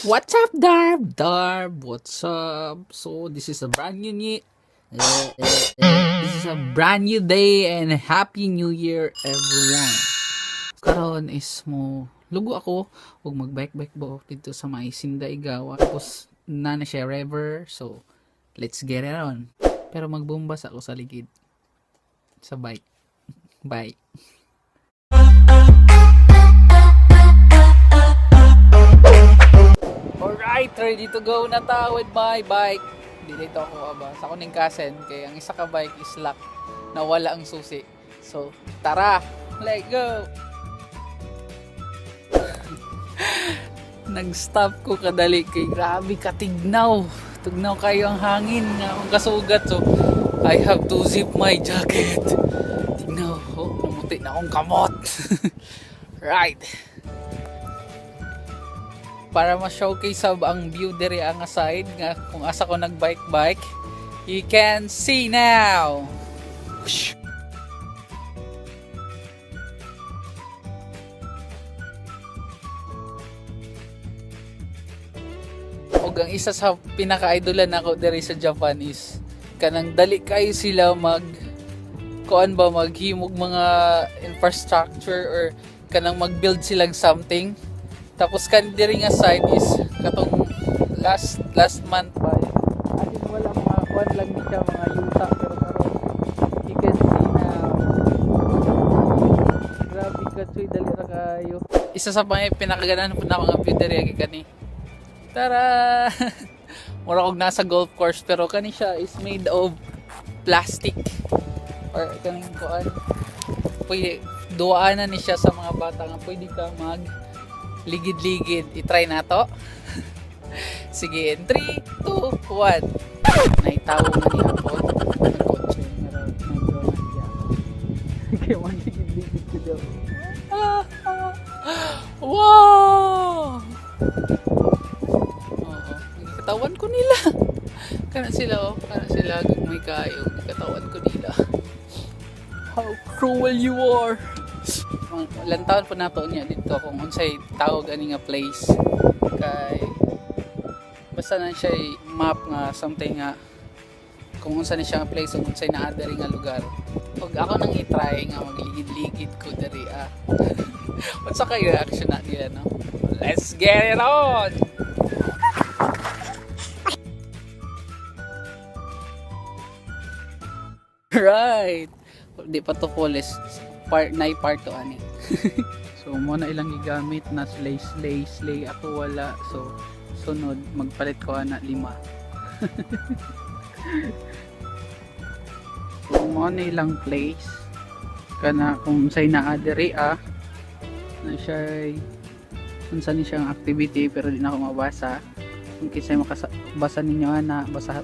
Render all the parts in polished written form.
What's up, Darb? Darb, what's up? So, this is a brand new day and Happy New Year, everyone. Karon is mo lugo ako ug mag-bike-bike bo dito sa may Sindaigawa. Tapos na na siya river. So, let's get it on. Pero magbumbas ako sa ligid sa bike. Bye. Alright, ready to go na ta with my bike. Dili to ako aba. Sa kuning kasen kay ang isa ka bike is lock. Nawala ang susi. So, tara, let's go. Nag-stop ko kadali kay grabe katignaw. Tugnaw kayo ang hangin nga akong kasugat. So, I have to zip my jacket. Tignaw. Oh, namuti na akong kamot. Right. Para ma-showcase sab ang view diri ang side nga kung asa ko nag-bike bike, you can see now. Whoosh. Ug ang isa sa pinaka-idolan nako diri sa Japan is kanang dali kayo sila mag kuan ba, maghimog mga infrastructure or kanang mag-build silang something. Tapos kan diri nga side is katong last last month ba. As in wala, mga kuan lang ni siya, mga yuta, pero karon you can see na grabe ka choy, dali ra kayo. Isa sa mga pinakaganahan po na ako nga view diri kay kani. Tara! Mura og nasa golf course, pero kani siya is made of plastic or kaning kuan. Pwede duaan na ni siya sa mga bata nga pwede ka mag ligid-ligid. I-try na to. Sige, in 3, 2, 1. Naitawo nga ni hapon. Nagkotse. Pero medyo nahiya ako. Kaya maligid-ligid ko daw. Ah, ah. Wow! Oo. Katawan ko nila. Kana sila oh. Kana sila gagmay kayo. Katawan ko nila. How cruel you are. Lantawan po nato niya dito kung unsay tawag ani nga place. Kay basta na siya map nga something nga kung unsa ni siya nga place ug unsay naa diri nga lugar. Ug ako nang i-try nga magligid-ligid ko diri ah. Unsa kay reaction na nila, no? Let's get it on. Right. Di pa to full is part na part 2 ani. So mo na ilang gigamit na slay slay slay, ako wala. So sunod magpalit ko ana lima. So mo na ilang place kana kung say naa diri ah na siya unsa ni siyang activity, pero di na ako mabasa. Kung kinsay makabasa ninyo ana, basahan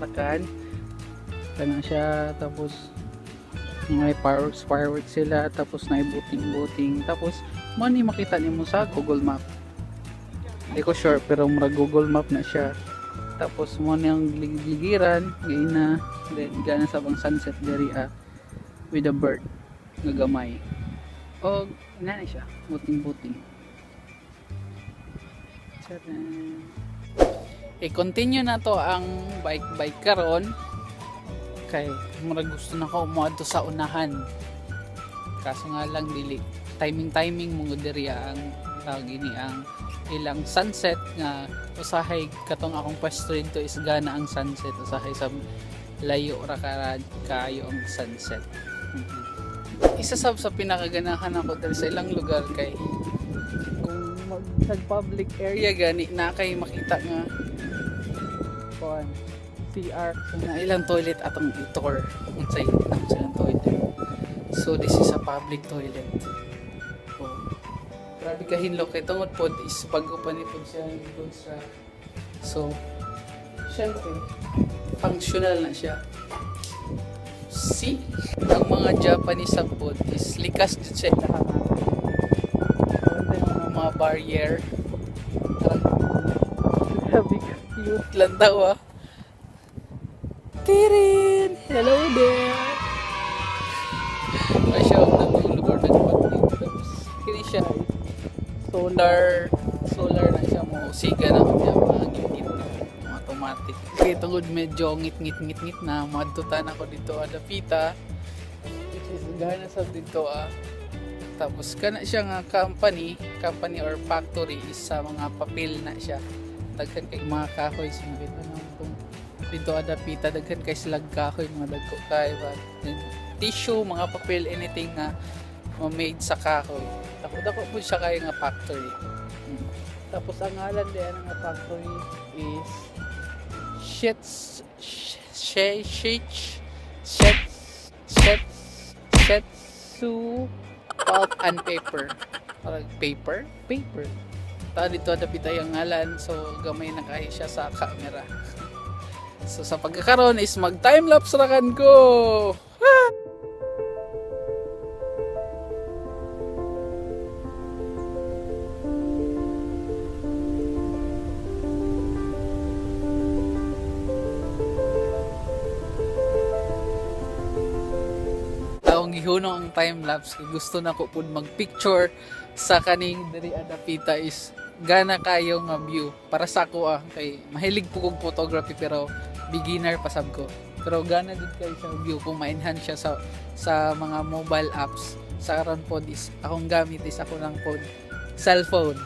kana siya. Tapos may fireworks fireworks sila, tapos na buting buting, tapos mo ni makita nimo sa Google Map. Di ko sure pero mura Google Map na siya. Tapos mo ni ang ligiran gay na, then gana sa bang sunset diri ah, with a bird nga gamay og na na siya buting buting. Tcharan! I-continue na to ang bike bike karon kay murag gusto na ko moadto sa unahan, kaso nga lang dili timing timing mo diri ang tawag ini ang ilang sunset nga usahay katong akong pwesto dito is gana ang sunset, usahay sa layo ra kaayo ang sunset. Isa sab sa pinakaganahan ako diri sa ilang lugar kay kung mag public area gani na kay makita nga kuan CR. So na ilang toilet atong i-tour unsay silang toilet. So this is a public toilet. Oh. Grabe ka hinlok kay tungod pod is bago pa ni pod siya construct. So syempre functional na siya. See? Ang mga Japanese sa pod is likas jud sa ilahang mga barrier. Grabe ka cute lang daw ah. Tirin! Hello there! Ay siya ang natulog or nagpag. Tapos kini siya solar Solar na siya mo siga na niya mga gitgit na automatic. Kay tungod medyo ngit ngit ngit ngit na, moadto ta nako didto adapita, which is gana sa didto ah. Tapos kana siya nga company or factory is sa mga papel na siya. Daghan kay mga kahoy sa makita na itong didto adapita, daghan kay silag kahoy, mga dagko kay ba. Then, tissue, mga papel, anything na made sa kahoy. Dako dako po siya kay nga factory. Tapos ang ngalan diyan nga factory is Shits She Shits Shits Shits Shetsu Pulp and Paper. Parang paper? Paper. Ta didto dapita yung ngalan, so gamay na kayo siya sa camera. So sa pagkakaroon is mag timelapse ra kan ko. Ah! Akong gihunong ang time-lapse kay gusto na ko pud mag-picture sa kaning diri adapita is gana kayo nga view para sa ako ah, kay mahilig po kog photography pero beginner pa sab ko, pero gana gud kayo siya view kung ma-enhance siya sa mga mobile apps. Sa karon pod is akong gamit is ako lang pod cellphone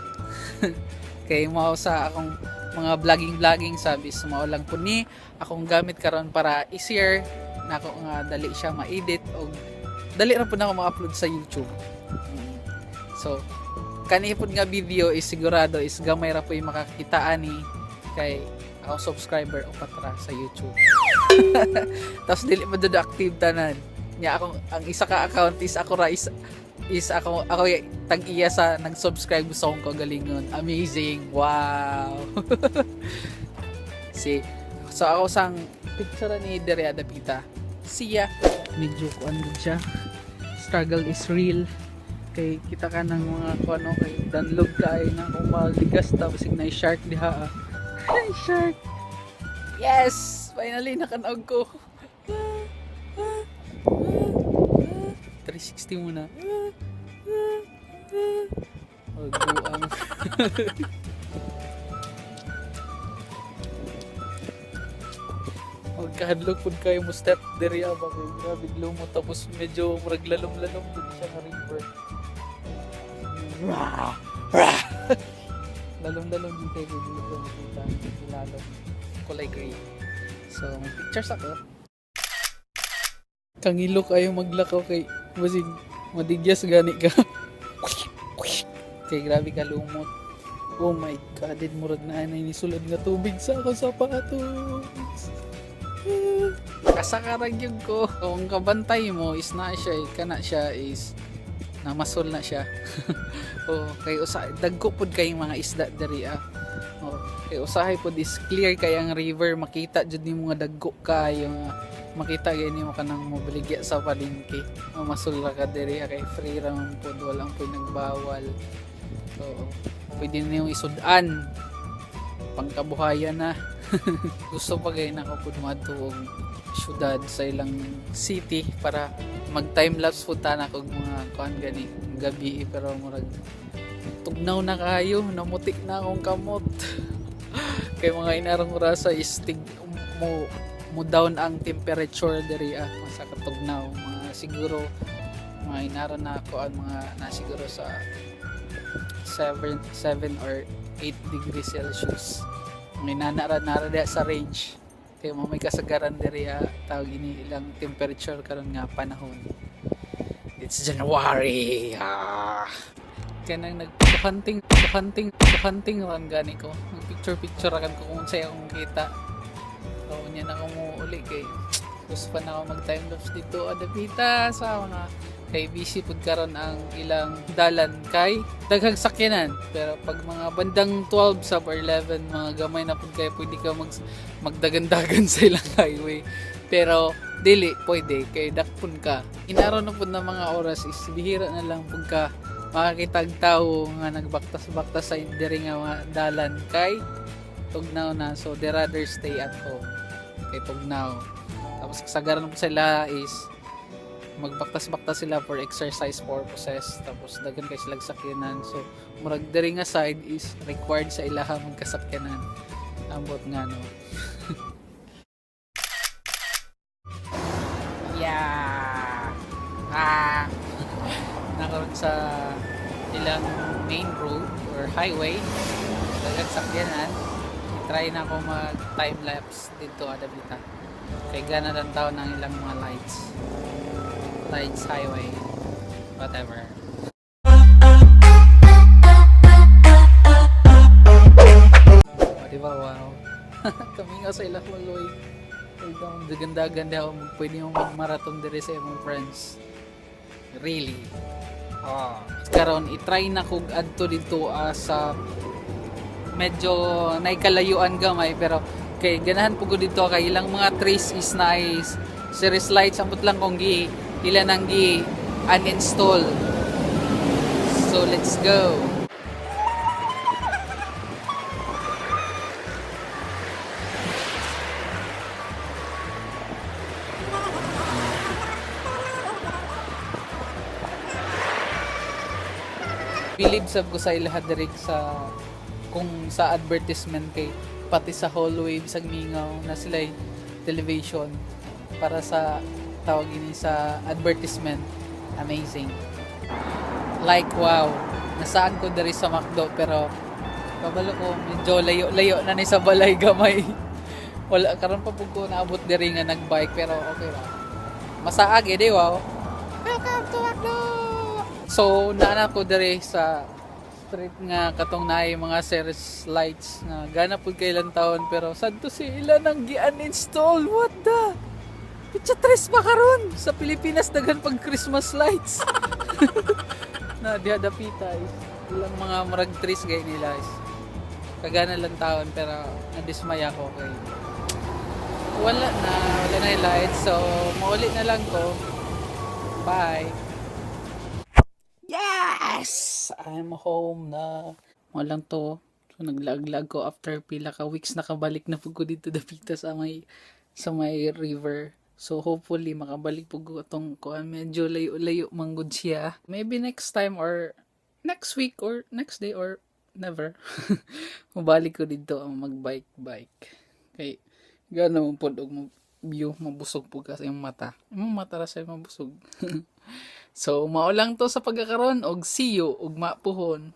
kay mao sa akong mga vlogging vlogging sabi is mao lang po ni akong gamit karon para easier nako nga dali siya ma-edit og dali ra pud nako ma-upload sa YouTube. So kani pud nga video is sigurado is gamay ra po'y makakita ani kay ako subscriber o patra sa YouTube. Tapos dili pa jud active tanan. Nya akong ang isa ka account is ako ra is ako tag-iya sa nag-subscribe sa akong kagalingon. Amazing. Wow. Si so ako sang picture ni diri adapita. Siya medyo kuan gud siya. Struggle is real kay kita ka ng mga kuano kay danlog kay na kung maligas tapos na shark diha ah. Ay, shark. Yes! Finally nakanaog ko. 360 muna. Oh, buang. Magkahadlok pud kayo mo step diri ba kay grabe lumot, tapos medyo murag lalom-lalom pud siya nga river. Lalom-lalom din kayo dito makita ilalom kulay gray. So may pictures ako. Kangilo kayo maglakaw kay basig madigyas gani ka. Kay grabe ka lumot. Oh my God, din murag na anay ni sulod nga tubig sa akong sapatos. Kasakaran yun ko. Kung kabantay mo is na siya, eh, kana siya is namasol na siya. Oh, kay usa dagko pud kay mga isda diri ah. Oh, kay usahay pud is clear kay ang river, makita jud nimo nga dagko kayo nga makita gyud nimo kanang mobaligya sa palengke. Oh, masol ra ka diri ah, kay free ra man pud, walang pud nagbawal. So, pwede nimo isud-an pangkabuhayan na. Gusto pa gay nako pud moadto og syudad sa ilang city para mag time lapse pud ta na kog mga kuan gani gabi, pero murag tugnaw na kayo, namuti na akong kamot kay mga inarong orasa is tig mo mo down ang temperature diri ah, sa katugnaw. Mga siguro mga inara na ako ang mga na siguro sa 7 or 8 degrees Celsius. May nana ra diha sa range kay mo may kasagaran diri ah, tawag ini ilang temperature karon nga panahon. It's January ah. Kanang nag hunting hunting hunting ran gani ko, nag picture picture ra kan ko kung sa akong kita. So nya na ko mo uli kay gusto pa na ako mag time lapse didto adapita sa mga kay busy pud karon ang ilang dalan kay daghang sakyanan. Pero pag mga bandang 12 sub or 11, mga gamay na pud kay pwede ka magdagandagan sa ilang highway, pero dili pwede kay dakpon ka. Inaraw na pud na mga oras is bihira na lang pud ka makakitag tao nga nagbaktas-baktas sa diri nga mga dalan kay tugnaw na. So they rather stay at home kay tugnaw. Tapos kasagaran po sila is Magbaktas-baktas sila for exercise purposes, tapos daghan kay silang sakyanan. So murag diri nga side is required sa ilaha magkasakyanan. Ambot nga no. Yeah. Ah. Nakaroon sa ilang main road or highway. Daghan sakyanan. I-try na ako mag time lapse dito adabita. Kay gana lang tao ng ilang mga lights. Lights, highway, whatever. O, di ba? Wow. Kami nga sa ilang maloy. Ganda-ganda ako. Pwede mo mag-marathon dire sa imong friends. Really. Ah. Karon i-try na kog adto dito sa medyo naikalayuan gamay, pero kay ganahan po ko dito kay ilang mga trees is nice. Series lights, ambot lang kung gi ilan ang gi uninstall. So let's go. Believe sab ko sa ilaha diri sa kung sa advertisement kay pati sa hallway bisag mingaw na sila television para sa tawag ini sa advertisement. Amazing. Like, wow, nasaan ko diri sa McDo, pero kabalo ko medyo layo layo na ni sa balay gamay. Wala karon pa pud ko naabot diri nga nagbike, pero okay ra, masaag eh di. Wow, welcome to McDo. So naana ko diri sa street nga katong naay mga series lights nga gana pud kailan taon, pero sad to si ilan ang gi-uninstall. What the Pitsa tres ba karon sa Pilipinas, daghan pag Christmas lights na diha dapita is ilang mga murag trees gay nila is kagana lang taon, pero nadismaya ko kay wala na, wala na yung lights. So mauli na lang ko. Bye. Yes! I'm home na. Walang to. So naglaag-laag ko after pila ka weeks, nakabalik na pud ko dito dapita sa may river. So hopefully makabalik pud ko atong kuan, medyo layo-layo manggod siya. Maybe next time or next week or next day or never. Mabalik ko dito ang mag-bike bike. Kay gano mo pod og view, mabusog pud ka sa imong mata. Imong mata ra sa mabusog. So, mao lang to sa pagkakaron og see you ugma puhon.